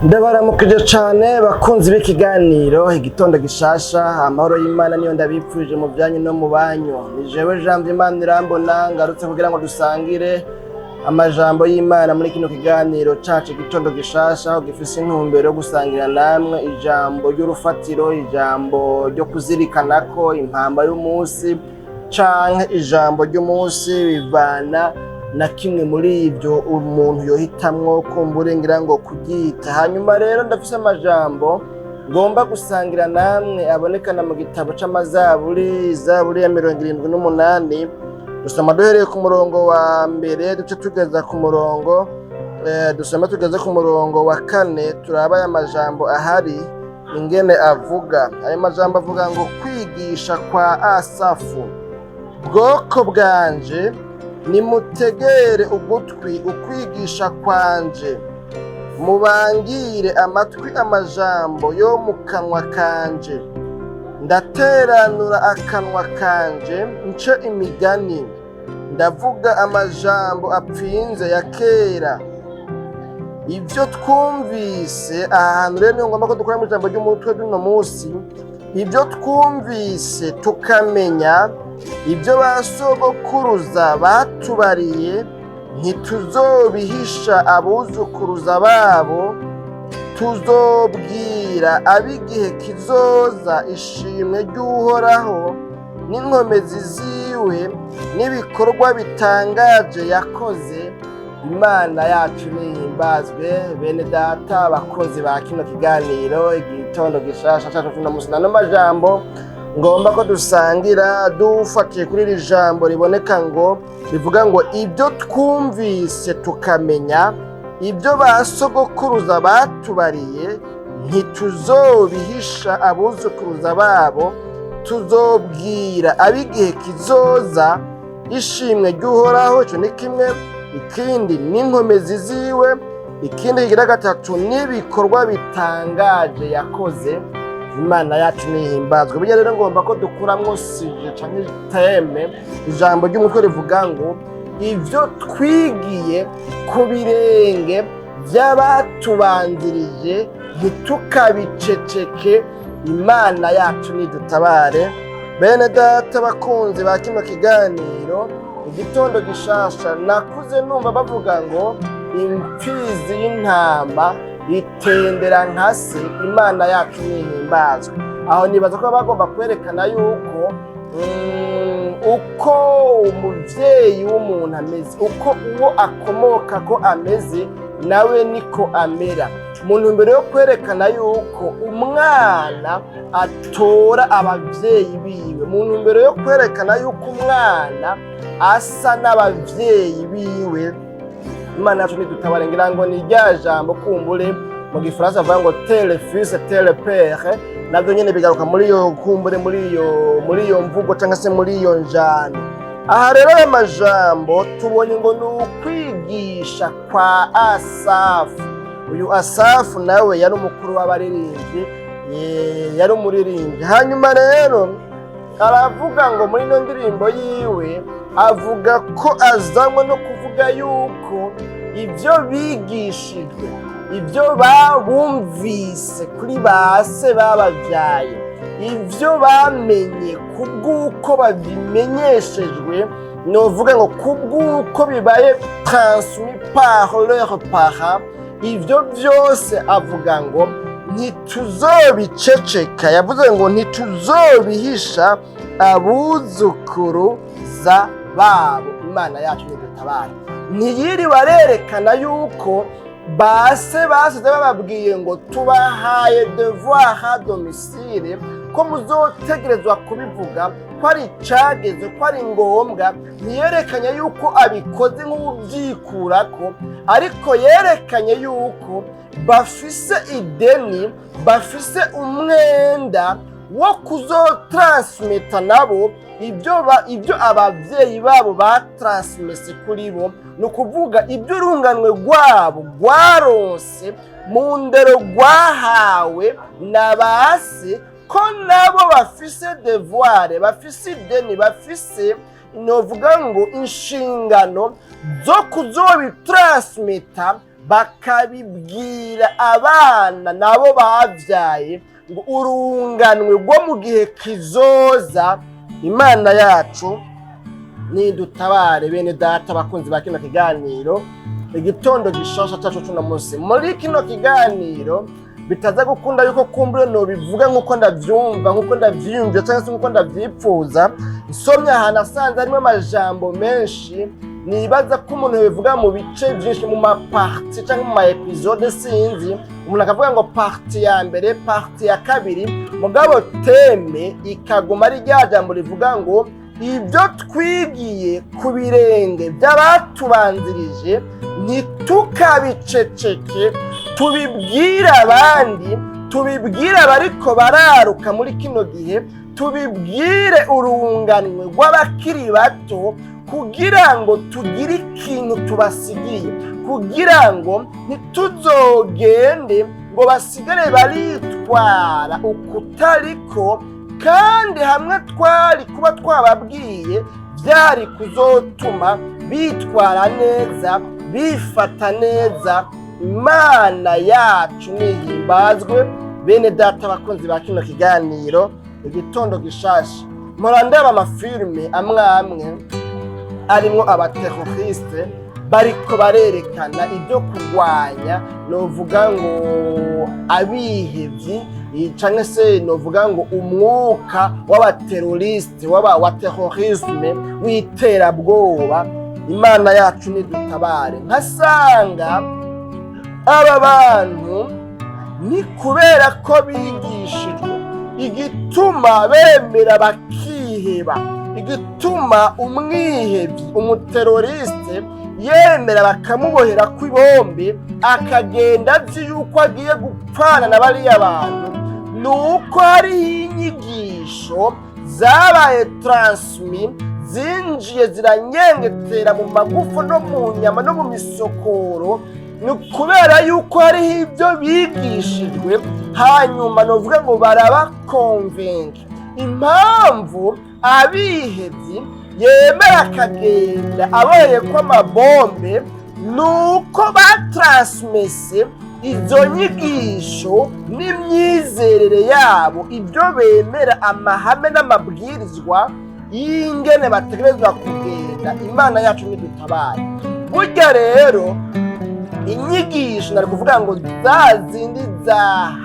Ndabaramukije cane bakunzi b'ikiganiro Igitondo Gishasha. Amahoro y'Imana niyo ndabipfurije mu byanyu no mu banyu. Ni jewe Jean Imana irambona, ngarutse kugira ngo dusangire amajambo y'Imana muri kino kiganiro cacu Igitondo Gishasha, aho gifise intumbero yo gusangira namwe ijambo ry'urufatiro, ijambo ryo kuzirikanako, impamba y'umunsi canke ijambo ry'umunsi, bivana na kimwe muri ibyo umuntu yohitamwo kumbure ngira ngo kuryita. Hanyuma rero ndafise amajambo ngomba gusangira namwe abonekana mu gitabo c'Amazaburi, Zaburi ya 78. Dusoma duhereye ku murongo wa mbere, duce tugeza ku murongo dusoma tugeze ku murongo wa kane. Turaba aya majambo ahari ingene avuga. Ayo majambo avuga ngo: "Kwigisha kwa Asafu. Bwoko bwanje, nimutegere ugutwi ukwigisha kwanje, mubangire amatwi amajambo yo mu kanwa kanje. Ndateranura akanwa kanje nce imigani, ndavuga amajambo apfinze ya kera, ibyo twumvise." Aha hantu rero niyo ngomba ko dukora mu ijambo ry'umutwe ry'uno munsi: ibyo twumvise tukamenya, ibyo ba sogokuruza batubariye, ntituzobihisha abuzukuruza babo. Tuzobwira ab'igihe kizoza ishimwe ry'Uhoraho n'inkomezi ziwe n'ibikorwa bitangaje yakoze. Imana yacu nihimbazwe. Bene data, abakozi ba kino kiganiro Igitondo Gishasha cacu c'uno munsi, nano majambo ngomba ko dusangira dufatiye kuri iri jambo riboneka ngo rivuga ngo: "Ibyo twumvise tukamenya, ibyo ba sogokuruza batubariye, ntituzobihisha abuzukuruza babo. Tuzobwira ab'igihe kizoza ishimwe ry'Uhoraho." Icyo ni kimwe. Ikindi n'inkomezi ziwe. Ikindi kigira gatatu n'ibikorwa bitangaje yakoze. Imana yacu nihimbazwe. Burya rero ngomba ko dukuramwo sujet canke thème, ijambo ry'umutwe rivuga ngo: ibyo twigiye ku birenge by'abatubanzirije ntitukabiceceke. Imana yacu nidutabare. Bene data, bakunzi ba kino kiganiro Igitondo Gishasha, nakuze numva bavuga ngo imfizi y'intama itendera nka se. Imana yacu nihimbazwe. Aho nibaza ko bagomba kwerekana yuko uko umuvyeyi w'umuntu ameze, uko uwo akomoka ko ameze, nawe niko amera, mu ntumbero yo kwerekana yuko umwana atora abavyeyi biwe, mu ntumbero yo kwerekana yuko umwana asa n'abavyeyi biwe. Imana yacu nidutabare. Ngira ngo ni rya jambo kumbure mu Gifaransa bavuga ngo "tel fils, tel père", navyo nyene bigaruka muri iyo kumbure, muri iyo mvugo cyangwa se muri iyo njano. Aha rero aya majambo tubonye ngo ni ukwigisha kwa Asafu. Uyu Asafu nawe yari umukuru w'abaririmbyi, yari umuririmbyi. Hanyuma rero aravuga ngo muri ino ndirimbo yiwe avuga ko azanywe no kuvuga yuko ibyo bigishijwe, ibyo babumvise kuri ba se bababyaye, ibyo bamenye kubw'uko babimenyeshejwe, novuga ngo kubw'uko bibaye transmis par leurs parents, ibyo byose avuga ngo ntituzobiceceka. Yavuze ngo ntituzobihisha abuzukuruza babo. Imana yacu nidutabare. Ntiyiriwe arerekana yuko base basize bababwiye ngo tubahaye devoir à domicile, ko muzotegerezwa kubivuga, ko ari icageze, ko ari ngombwa. Ntiyerekanye yuko abikoze nk'ubyikurako, ariko yerekanye yuko bafise ideni, bafise umwenda wo kuzotransmeta nabo ibyo ababyeyi babo batransmese kuri bo. Ni ukuvuga ibyo urunganwe rwabo rwaronse mu ndero rwahawe na ba se, ko nabo bafise devoir, bafise ideni, bafise novuga ngo inshingano zo kuzobitransmeta. Bakabibwira abana nabo bavyaye, ngo urunganwe rwo mu gihe kizoza. Imana yacu nidutabare. Bene data bakunzi ba kino kiganiro, Igitondo Gishasha cacu cuno munsi, muri kino kiganiro bitaza gukunda yuko kumbure nobivuga nk'uko ndavyumva, nk'uko ndavyiyumvira, cyangwa se nk'uko ndavyipfuza. Nsomye ahantu asanze harimo amajambo menshi, nibaza ko umuntu yobivuga mu bice byinshi, mu ma parties cyangwa mu ma épisodes, sinzi. Umuntu akavuga ngo partie ya mbere, partie ya kabiri, mugabo thème ikaguma ari rya jambo rivuga ngo ibyo twigiye ku birenge by'abatubanzirije ntitukabiceceke, tubibwire abandi, tubibwire abariko bararuka muri kino gihe, tubibwire urunganwe rw'abakiri bato, kugira ngo tugire ikintu tubasigiye, kugira ngo ntituzogende ngo basigare baritwara ukutariko, kandi hamwe twari kuba twababwiye byari kuzotuma bitwara neza, bifata neza. Imana yacu nihimbazwe. Bene data bakunzi ba kino kiganiro, Igitondo Gishasha, mpora ndeba amafilime amwe amwe arimwo aba terroristes bariko barerekana ibyo kurwanya, novuga ngo abihevyi, canke se novuga ngo umwuka w'aba terroristes, w'aba wa terrorisme, w'iterabwoba. Imana yacu nidutabare. Nkasanga aba bantu ni kubera ko bigishijwe igituma bemera bakiheba, igituma umwihebyi, umu terroriste, yemera bakamubohera kw'ibombe, akagenda azi yuko agiye gupfana na bariya bantu, ni uko hariho inyigisho zabaye transmis, zinjiye ziranyengetera mu magufa no mu nyama no mu misokoro. Ni kubera yuko hariho ibyo bigishijwe, hanyuma novuga ngo baraba convaincre. Impamvu abihebyi yemera akagenda aboheye ko amabombe ni uko batransmise izo nyigisho n'imyizerere yabo, ibyo bemera, amahame n'amabwirizwa y'ingene bategerezwa kugenda. Imana yacu nidutabare. Burya rero inyigisho, nari kuvuga ngo za zindi za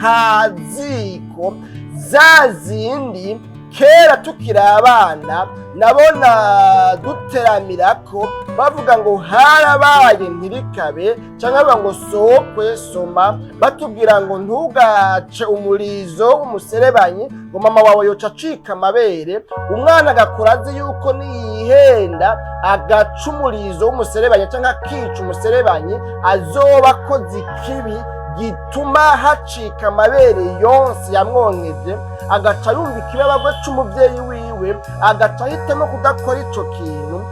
haziko, za zindi kera tukiri abana nabona duteramira ko bavuga ngo harabaye ntirikabe, cyangwa bavuga ngo sokwe soma, batubwira ngo ntugace umurizo w'umuserebanyi, ngo mama wawe yoca acika amabere. Umwana agakura azi yuko niyihenda agaca umurizo w'umuserebanyi cyangwa akica umuserebanyi, azoba akoze ikibi gituma hacika amabere yonse yamwonkeje, agaca yumva ikibabagwe c'umuvyeyi wiwe, agaca ahitamo kudakora ico kintu.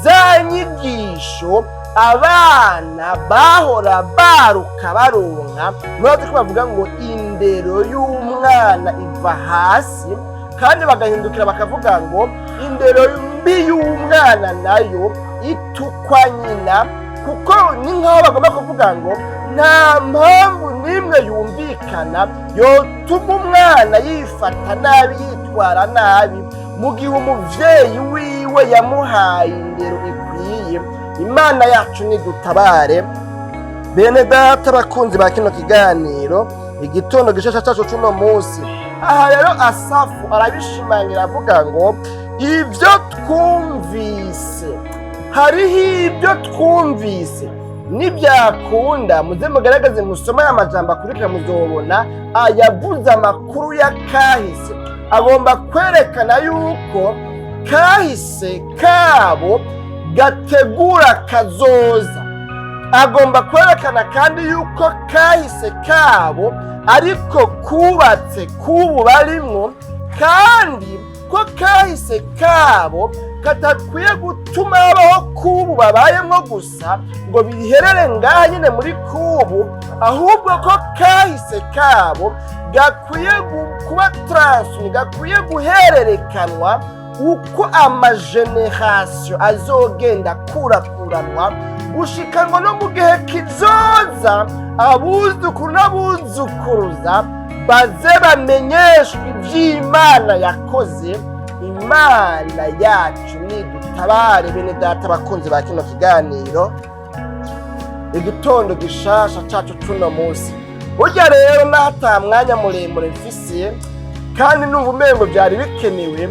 Za nyigisho abana bahora baruka baronka, murazi ko bavuga ngo indero y'umwana iva hasi, kandi bagahindukira bakavuga ngo indero mbi y'umwana nayo itukwa nyina, kuko ni nk'aho bagomba kuvuga ngo nta mpamvu n'imwe yumvikana yotuma umwana yifata nabi, yitwara nabi, mu gihe umuvyeyi wiwe yamuhaye indero ikwiye. Imana yacu nidutabare. Bene data bakunzi ba kino kiganiro, Igitondo Gishasha cacu c'uno munsi, aha rero Asafu arabishimangira, avuga ngo ibyo twumvise, hariho ibyo twumvise. Nibyakunda muze mugaragaze musome aya majambo akurikira, muzobona ayavuze amakuru ya kahise. Agomba kwerekana yuko kahise kabo gategura kazoza. Agomba kwerekana kandi yuko kahise kabo ariko kubatse k'ubu barimwo, kandi ko kahise kabo katakwiye gutuma habaho k'ubu babayemwo gusa ngo biherere ngaha nyine muri k'ubu, ahubwo ko kahise kabo gakwiye kuba transmis, gakwiye guhererekanwa uko ama générations azogenda akurakuranwa. Gushika ngo no mu gihe kizoza abuzukuru n'abuzukuruza baze bamenyeshwe iby'Imana yakoze. Imana yacu nidutabare. Bene data bakunzi ba kino kiganiro Igitondo Gishasha cacu cuno munsi, burya rero naho ata mwanya muremure mfise kandi numva umengo byari bikenewe,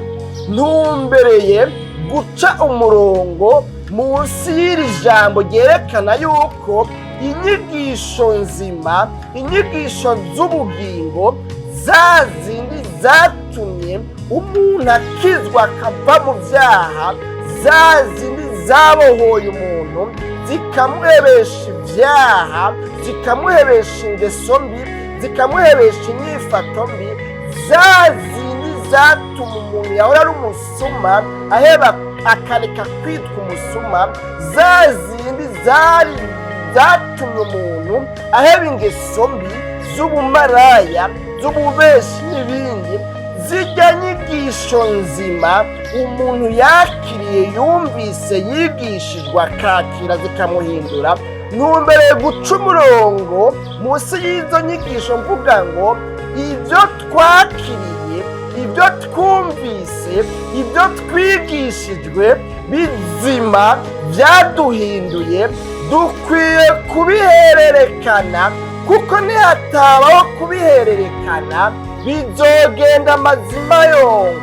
ntumbereye guca umurongo munsi y'iri jambo ryerekana yuko inyigisho nzima, inyigisho z'ubugingo, za zindi zatumye umuntu akizwa akava mu byaha, za zindi zabohoye umuntu zikamuhebesha ibyaha, zikamuhebesha ingeso mbi, zikamuhebesha inyifato mbi, za zindi zatuma umuntu yahora ari umusuma aheba akareka kwitwa umusuma, za zindi zari zatumye umuntu aheba ingeso mbi z'ubumaraya, z'ububeshi n'ibindi, zijya nyigisho nzima umuntu yakiriye, yumvise, yigishijwe, akakira, zikamuhindura, ntumbereye guca umurongo munsi y'izo nyigisho mvuga ngo ibyo twakiriye, ibyo twumvise, ibyo twigishijwe bizima byaduhinduye, dukwiye kubihererekana, kuko nihatabaho kubihererekana bizogenda amazima yongo.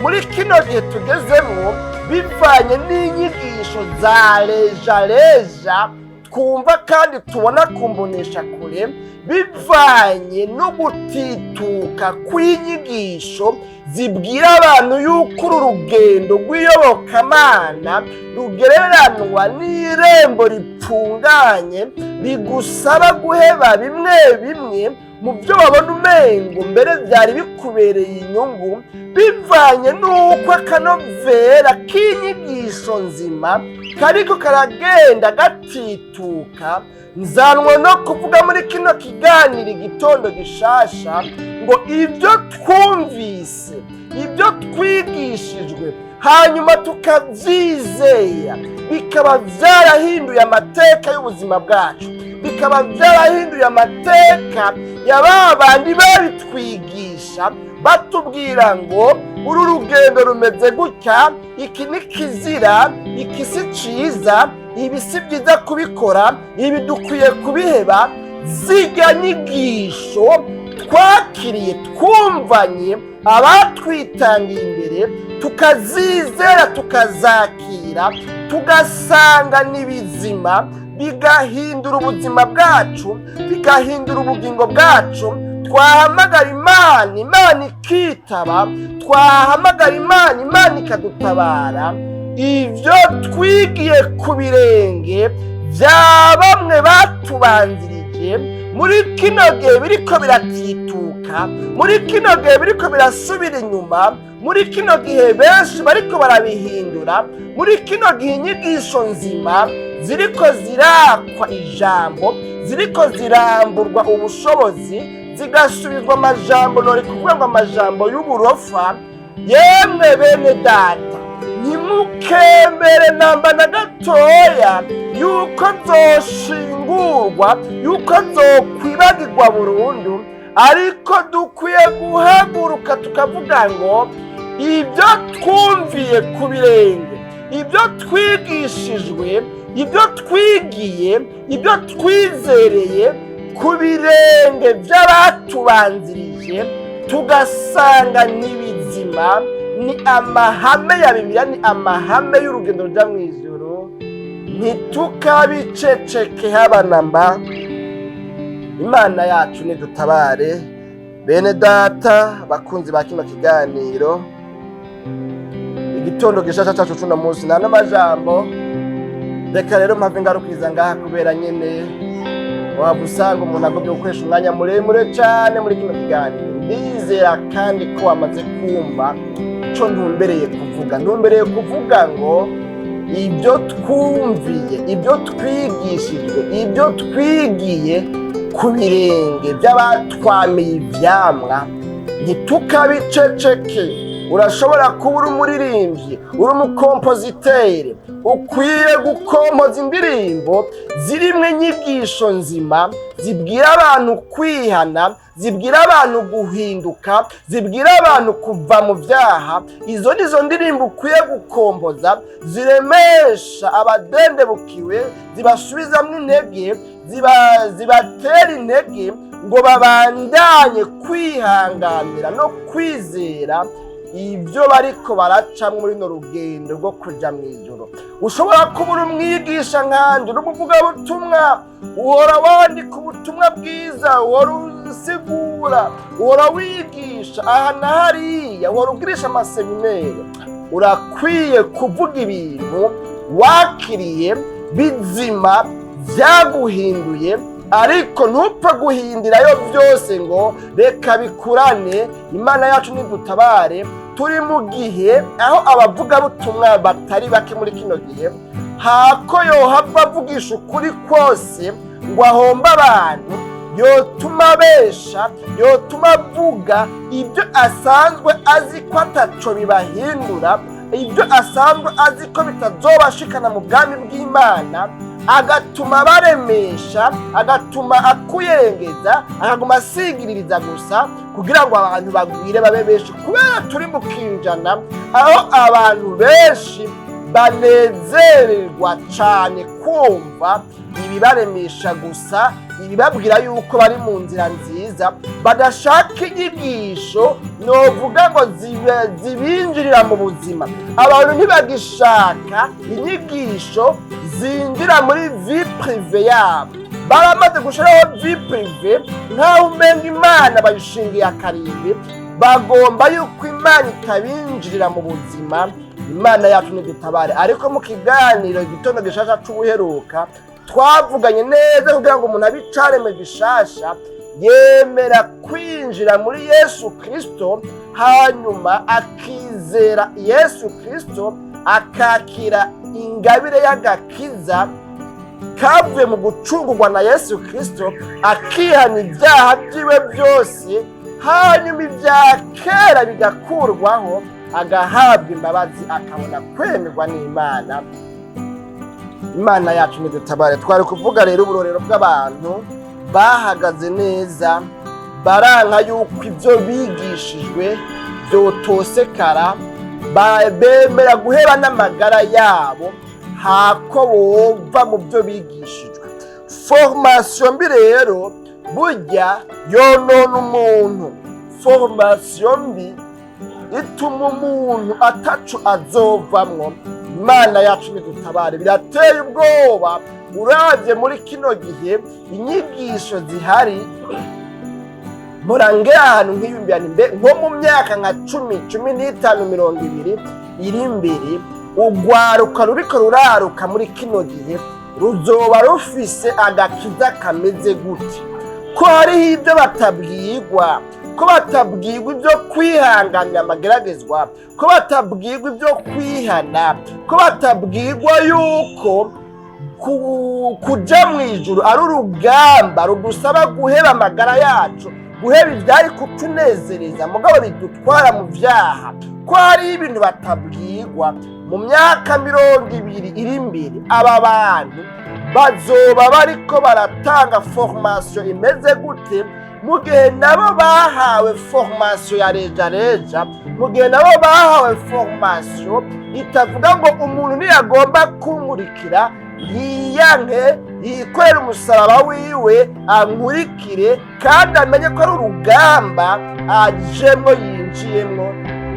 Muri kino gihe tugezemo, bivanye n'inyigisho za rejareja twumva kandi tubona kumbonesha kure, bivanye no gutituka kw'inyigisho zibwira abantu yuko uru rugendo rw'iyobokamana rugereranwa n'irembo ripfunganye, rigusaba guheba bimwe bimwe mu byo babona umengo mbere byari bikubereye inyungu, bivanye n'uko akanovera k'inyigisho nzima kariko karagenda gatituka, nzanwa no kuvuga muri kino kiganiro Igitondo Gishasha ngo ibyo twumvise, ibyo twigishijwe, hanyuma tukabyizera, bikaba byarahinduye amateka y'ubuzima bwacu, bikaba byarahinduye amateka ya ba bandi babitwigisha batubwira ngo uru rugendo rumeze gutya, iki ni kizira, iki si ciza, ibi si byiza kubikora, ibi dukwiye kubiheba, zijya nyigisho twakiriye, twumvanye abatwitangiye imbere, tukazizera, tukazakira, tugasanga ni bizima, bigahindura ubuzima bwacu, bigahindura ubugingo bwacu, twahamagara Imana, Imana ikitaba, twahamagara Imana, Imana ikadutabara, ibyo twigiye ku birenge bya bamwe batubanzirije, muri kino gihe biriko biratituka, muri kino gihe biriko birasubira inyuma, muri kino gihe benshi bariko barabihindura, muri kino gihe inyigisho nzima ziriko zirakwa ijambo, ziriko ziramburwa ubushobozi, zigasubizwa amajambo, nori kuvuga ngo amajambo y'uburofa. Yemwe bene data, ntimukemere namba na gatoya yuko zoshingurwa, yuko zokwibagirwa burundu, ariko dukwiye guhaguruka tukavuga ngo ibyo twumviye ku birenge, ibyo twigishijwe, ibyo twigiye, ibyo twizereye ku birenge by'abatubanzirije, tugasanga ni bizima, ni amahame ya Bibiliya, ni amahame y'urugendo rujya mu ijuru, ntitukabiceceke haba na mba. Imana yacu nidutabare. Bene data bakunzi ba kino kiganiro Igitondo Gishasha cacu cuno munsi, nta n'amajambo, reka rero mpave ngarukiriza ngaha, kubera nyene waba usanga umuntu agomba gukoresha umwanya muremure cane muri kino kiganiro. Ndizera kandi ko wamaze kumva ico ntumbereye kuvuga. Ntumbereye kuvuga ngo ibyo twumviye, ibyo twigishijwe, ibyo twigiye ku birenge by'abatwamiye ivyamwa, ntitukabiceceke. Urashobora kuba uri umuririmbyi, uri umukompositeri, ukwiye gukompoza indirimbo zirimwo inyigisho nzima, zibwira abantu kwihana, zibwira abantu guhinduka, zibwira abantu kuva mu byaha. Izo nizo ndirimbo ukwiye gukompoza, ziremesha abadendebukiwe, zibasubizamwo intege, zibatera intege ngo babandanye kwihanganira no kwizera ibyo bariko baracamwo muri runo rugendo rwo kuja mu ijuru. Ushobora kuba uri umwigisha nkanje, uri umuvugabutumwa, uhora wandika ubutumwa bwiza, uhora usigura, uhora wigisha aha na hariya, uhora ugirisha amaseminere. Urakwiye kuvuga ibintu wakiriye bizima byaguhinduye, ariko ntupfe guhindirayo byose ngo reka bikurane. Imana yacu nidutabare. Turi mu gihe aho abavugabutumwa batari bake muri kino gihe, hako yohava avugisha ukuri kose ngo ahombe abantu, yotuma abesha, yotuma avuga ibyo asanzwe azi ko ataco bibahindura, ibyo asanzwe azi ko bitazobashikana mu bwami bw'Imana, agatuma baremesha, agatuma akuyengeza, akaguma asigiririza gusa kugira ngo abantu bagwire babe benshi. Kubera turi mu kinjana aho abantu benshi banezererwa cane kumva ibibaremesha gusa, ibibabwira yuko bari mu nzira nziza, badashaka inyigisho novuga ngo zibinjirira mu buzima. Abantu ntibagishaka inyigisho zinjira muri vie privée yabo. Baramaze gushiraho vie privée nk'aho umenga Imana bayishingiye akarimbi, bagomba yuko Imana itabinjirira mu buzima. Imana yacu nidutabare. Ariko mu kiganiro Igitondo Gishasha c'ubuheruka twavuganye neza, kugira ngo umuntu abe icaremwe gishasha, yemera kwinjira muri Yesu Kristo, hanyuma akizera Yesu Kristo, akakira ingabire y'agakiza kavuye mu gucungurwa na Yesu Kristo, akihana ibyaha byiwe byose, hanyuma ibya kera bigakurwaho, agahabwa imbabazi, akabona kwemerwa n'Imana. Imana yacu nidutabare. Twari kuvuga rero uburorero bw'abantu bahagaze neza, baranka yuko ibyo bigishijwe byotosekara, bemera guheba n'amagara yabo hako bova mu byo bigishijwe. Formation mbi rero burya yonona umuntu. Formation mbi ituma umuntu ataco azovamwo. Imana yacu nidutabare. Birateye ubwoba uravye muri kino gihe inyigisho zihari. Murangera ahantu nk'iyumvira mbe nko mu myaka nka 10, 15, 20 iri imbere, urwaruka ruriko ruraruka muri kino gihe ruzoba rufise agakiza kameze gute, ko hariho ibyo batabwirwa, ko batabwirwa ibyo kwihanganira amageragezwa, ko batabwirwa ibyo kwihana, ko batabwirwa yuko kuja mu ijuru ari urugamba rudusaba guheba amagara yacu, guheba ivyari kutunezereza mugabo bidutwara mu vyaha, ko hariho ibintu batabwirwa? Mu myaka 20 iri imbere, aba bantu bazoba bariko baratanga formation imeze gute, mu gihe nabo bahawe formation ya reja reja, mu gihe nabo bahawe formation itavuga ngo umuntu ntiyagomba kunkurikira yiyanke, yikorere umusaraba wiwe, ankurikire, kandi amenye ko ari urugamba ajemwo, yinjiyemwo?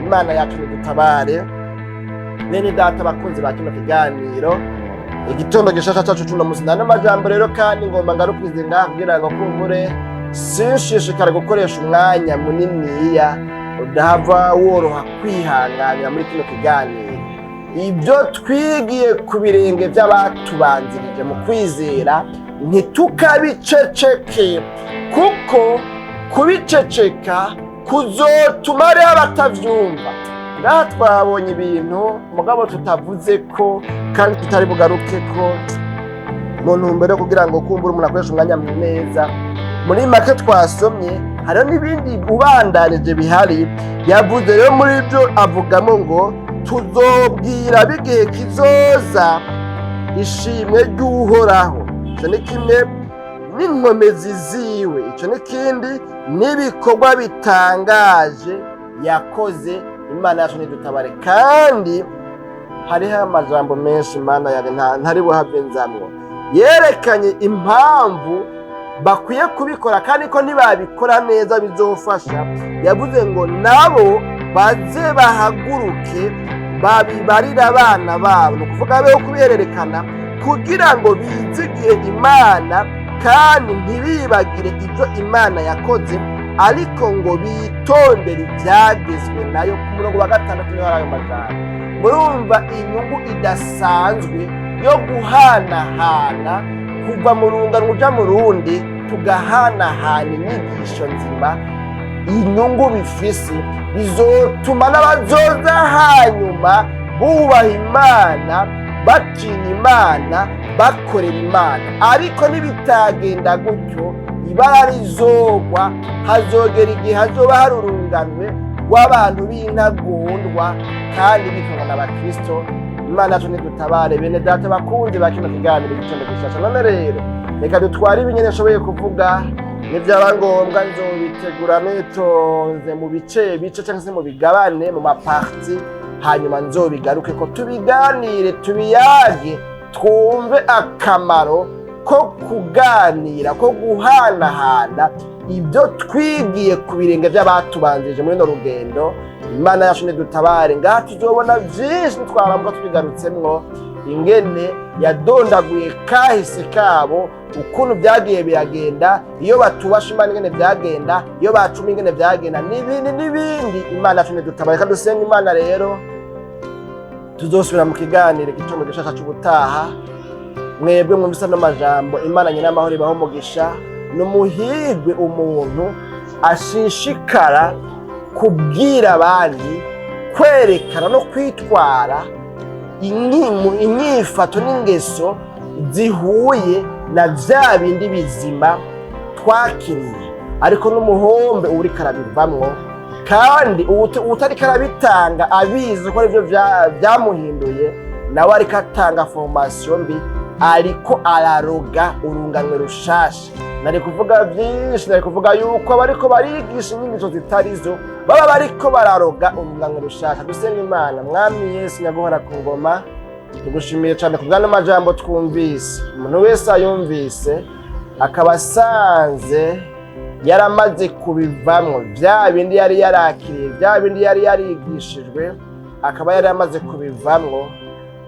Imana yacu nidutabare. Bene data bakunzi ba kino kiganiro Igitondo Gishasha cacu cuno musi, nta n'amajambo rero, kandi ngomba ngarukirize ngaha kugira ngo kumbure sinshishikare gukoresha umwanya muniniya udahava woroha kwihanganira muri kino kiganiro. Ibyo twigiye ku birenge by'abatubanzirije mu kwizera ntitukabiceceke, kuko kubiceceka kuzotuma hariho abatavyumva. Ngaha twabonye ibintu mugabo tutavuze ko kandi tutari bugaruke ko mu ntumbero yo kugira ngo kumbura umuntu akoreshe umwanya neza. Muri make twasomye Hariho n'ibindi ubandanije bihari. Yavuze rero muri byo avugamo ngo tuzobwira b'igihe kizoza ishimwe ry'Uhoraho. Icyo ni kimwe, n'inkomezi ziwe. Icyo ni kindi, n'ibikorwa bitangaje yakoze. Imana yacu ntidutabare. Kandi hariho amajambo menshi, Imana yari ntari buhave nzamwo, yerekanye impamvu bakwiye kubikora kandi ko nibabikora neza bizofasha. Yavuze ngo nabo baze bahaguruke babibarire abana babo, ni ukuvuga beho kubihererekana kugira ngo bizigiye Imana kandi ntibibagire ibyo Imana yakoze, ariko ngo bitondere ibyagezwe nayo. Ku murongo wa 6 niho hari ayo majambo. Murumva inyungu idasanzwe yo guhanahana kuva mu rungano uja mu rundi, tugahanahana inyigisho nzima. Inyungu bifise bizotuma n'abazoza hanyuma bubaha Imana, batinya Imana, bakorera Imana. Ariko nibitagenda gutyo, ibara rizogwa. Hazogera igihe hazoba hari urunganwe rw'abantu b'intagondwa kandi bitwa n'Abakristo. Imana yacu nidutabare. Bene Data bakunzi ba kino kiganiro Igitondo Gishasha, none rero reka dutware ibinyene nshoboye kuvuga. Nibyaba ngombwa nzobitegura nitonze mu bice bice cyangwa se mu bigabane, mu ma parties, hanyuma nzobigaruke ko tubiganire, tubiyage, twumve akamaro ko kuganira, ko guhanahana ibyo twigiye ku birenge by'abatubanjije muri runo rugendo. Imana yacu nidutabare. Ngaha tuzobona byinshi nitwaramuka tubigarutsemwo, ingene yadondaguye kahise kabo, ukuntu byagiye biragenda, iyo batubasha Imana ingene byagenda, iyo bacuma ingene byagenda, n'ibindi n'ibindi. Imana yacu nidutabare. Reka dusenga Imana rero. Tuzosubira mu kiganiro Igitondo Gishasha c'ubutaha. Mwebwe mwumvise ano majambo, Imana nyina amahoro ibaho umugisha. Ni umuhirwe umuntu ashishikara kubwira abandi, kwerekana no kwitwara inyifato n'ingeso zihuye na vya bindi bizima twakiriye. Ariko n'umuhombe uriko arabivamwo, kandi uwutariko arabitanga abizi ko arivyo vyamuhinduye, nawe ariko atanga formation mbi, ariko araroga urunganwe rushasha. Nari kuvuga vyinshi, nari kuvuga yuko abariko barigisha inyigisho zitarizo baba bariko bararoga urunganwe rushasha. Dusenga Imana. Mwami Yesu nyaguhora ku ngoma, tugushimiye cyane ku bw'ano majambo twumvise. Umuntu wese ayumvise akaba asanze yaramaze kubivamwo bya bindi yari yarakiriye, bya bindi yari yarigishijwe, akaba yari yamaze kubivamwo,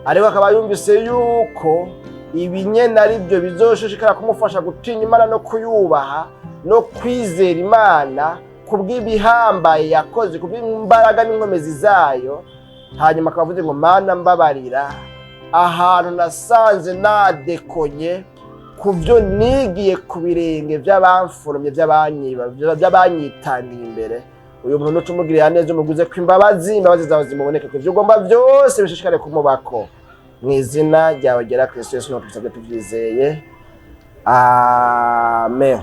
ariko akaba yumvise yuko ibi nyene ari byo bizoshishikara kumufasha gutinya Imana no kuyubaha no kwizera Imana kubw'ibihambaye yakoze, kubw'imbaraga n'inkomezi zayo, hanyuma akaba avuze ngo: "Mana, mbabarira ahantu nasanze nadekonye ku byo nigiye ku birenge by'abamforomye, by'abanyitangiye imbere." Uyu muntu nuca umugirira neza, umuguze ko imbabazi, imbabazi zawe zimuboneke, ku ibyo ugomba byose bishishikare kumubako. Mu izina ryawe ryera Kristo Yesu niho tubisabye tubyizeye, amen.